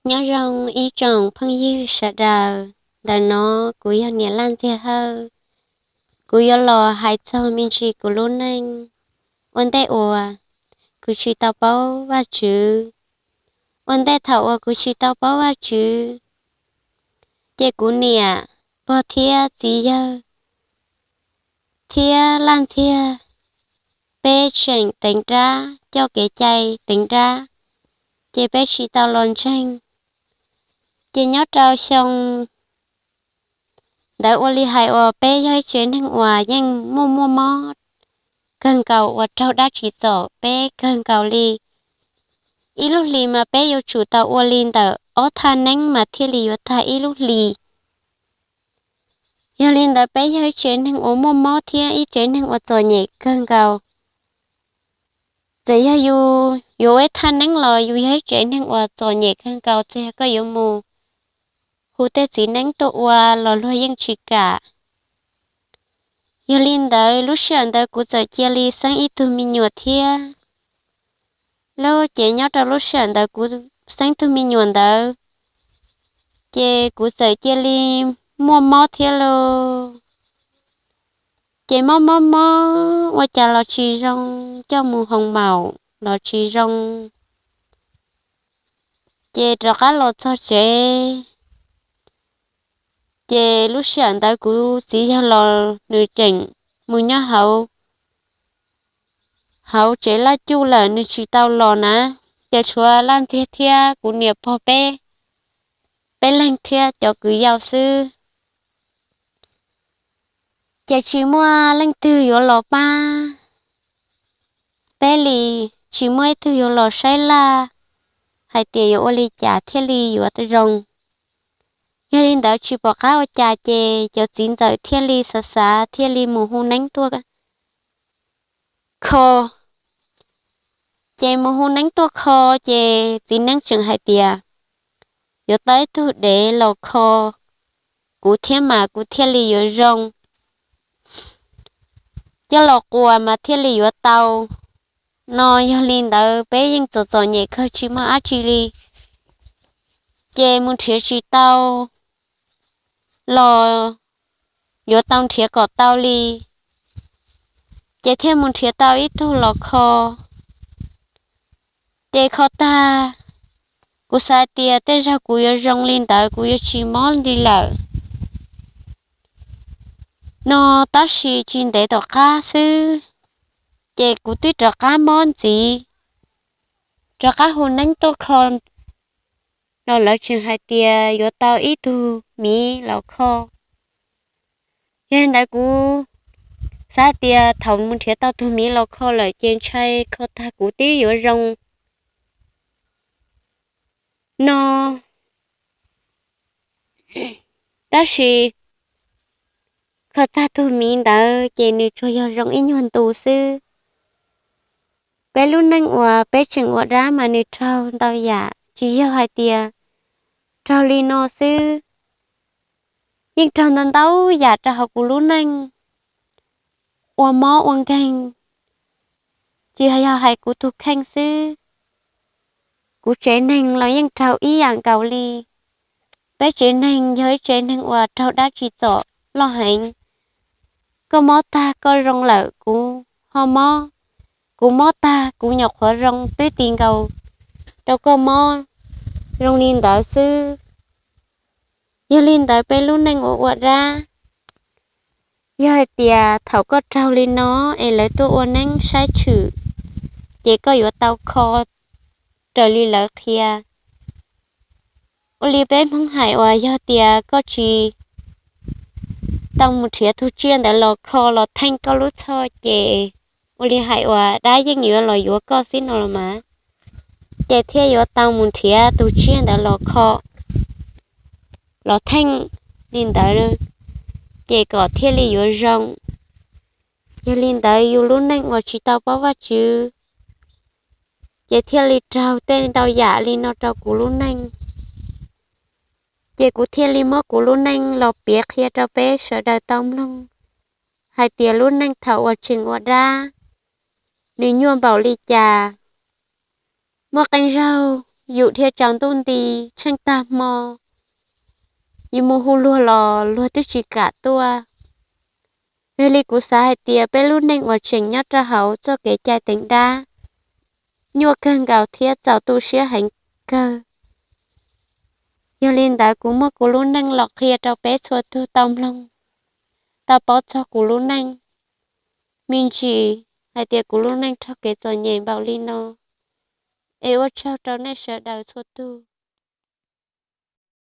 Nyob zoo ib tsoom phooj ywg sawv daws, ntawm no kuv yog niam Laj Ntxiag Hawj. Kuv yuav los hais txog me ntsis kuv lub neej ua ntej uas kuv tsis tau paub Vajtswv. Ua ntej thaum uas kuv tsis tau paub Vajtswv, ces kuv niam pog thiab txiv yawg thiab Laj Ntxiag, peb tseem teev rab, coj kev cai teev rab, ces peb tsis tau los ntseeg. Ces nyob rau xyoo ntawd ua li hais uas peb yog ib tsev neeg uas yeej muaj muaj mob kawg nkaus uas raug dab tsim txom peb kawg nkaus li. Ib lub hlis mas peb yuav tsum tau ua li ntawm ob thaj neeb mas thiaj li yuav tag ib lub hlis. Yog li ntawd peb yog ib tsev neeg uas muaj mob thiab ib tsev neeg uas txom nyem kawg nkaus. Txawm yog yus yuav ua ib thaj neeb los yus yog ib tsev neeg uas txom nyem kawg nkaus, txawm yog koj yuav mus hu tej txiv neeb tuaj ua los luag yeej tsis kam. Yog li ntawd lub sij hawm ntawd kuv txawm cia li xeeb ib tug me nyuam thiab lauj. Ces nyob rau lub sij hawm ntawd kuv xeeb tug me nyuam ntawd, ces kuv txawm cia li muaj mob thiab lauj. Ces mob mob mob ua cas los tsis zoo, coj mus hoo maum los tsis zoo, ces rov qab los txog tsev. Ces lub sij hawm ntawd kuv txiv yawg los nws tseem mus nyob hauv, hauv tsev laj cuj lawm, nws tsis tau los na. Ces tshuav Laj Ntxiag thiab kuv niam pog peb, peb leeg thiab cov kwv yau xwb. Ces tsis muaj leej twg yuav los pab peb li, tsis muaj ib tug yuav los saib laj hais tias yuav ua li cas thiaj li yuav zoo. Yog li ntawd tsis pom qab ua cas ces cov txiv ntxawm thiaj li xav xav thiaj li mus hu neeb tuaj kho. Ces mus hu neeb tuaj kho, ces txiv neeb tseem hais tias yuav tau ib tug dev los kho kuv thiab mas kuv thiaj li yuav zoo, coj los quas mas thiaj li yuav tau no. Yog li ntawd peb yeej txom txom nyem kawg tsis muaj dab tsi li. Ces mus nrhiav tsis tau los yuav tau nrhiav kom tau li, ces thiaj mus nrhiav tau ib tug los kho. Ces kho tag, kuv xav tias tej zaug kuv yuav zoo li ntawd, kuv yuav tsis mob li lawm. No tab sis tsis ntev tom qab xwb, ces kuv twb rov qab mob ntxiv, rov qab hu neeb tuaj kho los lawv tseem hais tias yuav tau ib tug miv los kho. Yog li ntawd kuv xav tias thaum mus nrhiav tau tug miv los kho lawm ces ntshai kho tag kuv twb yuav zoo no. Tab sis kho tag tug miv ntawd ces nws tsuas yog zoo ib nyuag ntu xwb. Peb lub neej uas peb tseem ua dab mas nws raug ntau yam, tsis yog hais tias raug li no xwb, yeej raug ntau ntau yam rau hauv kuv lub neej, ua mob ua nkeeg, tsis yog hais kuv tus kheej xwb, kuv tsev neeg los yeej raug ib yam nkaus li. Peb tsev neeg yog ib tsev neeg uas raug dab tsim txom loj heev. Koj mob tag koj zoo lawm kuv ho mob, kuv mob tag kuv nyuam qhuav zoo, twb ti nkaus rau koj mob, zoo li ntawd xwb. Yog li ntawd peb lub neej ua ua dab, yog hais tias thaum koj raug li no es lawv tuaj ua neeb saib tshwm, ces koj yuav tau kho raws li lawv qhia. Ua li peb Hmoob hais uas yog tias koj tsis tau mus nrhiav tus tsiaj ntawd los kho los theej koj lub txhoj ces ua li hais uas dab yeej yuav los yuav koj xwb no los mas, ces thiaj yuav tau mus nrhiav tus tsiaj ntawd los kho los theej li ntawd, ces kom thiaj li yuav zoo. Yog li ntawd yus lub neej uas tsis tau paub Vajtswv, ces thiaj li raug tej ntau yam li no rau kuv lub neej. Ces kuv thiaj li muab kuv lub neej los piav qhia rau peb sawv daws tau mloog hais tias lub neej thaum uas tseem ua dab, nws nyuaj npaum li cas. Muaj qee zaug yus dhia tsaus ntuj nti, tsheej tag hmo, yus mus hu luag los luag twb tsis kam tuaj. Yog li kuv xav hais tias peb lub neej uas tseem nyob rau hauv txoj kev cai teev dab nyuaj kawg nkaus thiab txaus tu siab heev kawg. Yog li ntawd kuv muab kuv lub neej los qhia rau peb txhua tug tau mloog, tau paub txog kuv lub neej me ntsis, hais tias kuv lub neej raug kev txom nyem npaum li no. Es ua tsaug rau nej sawv daws txhua tug.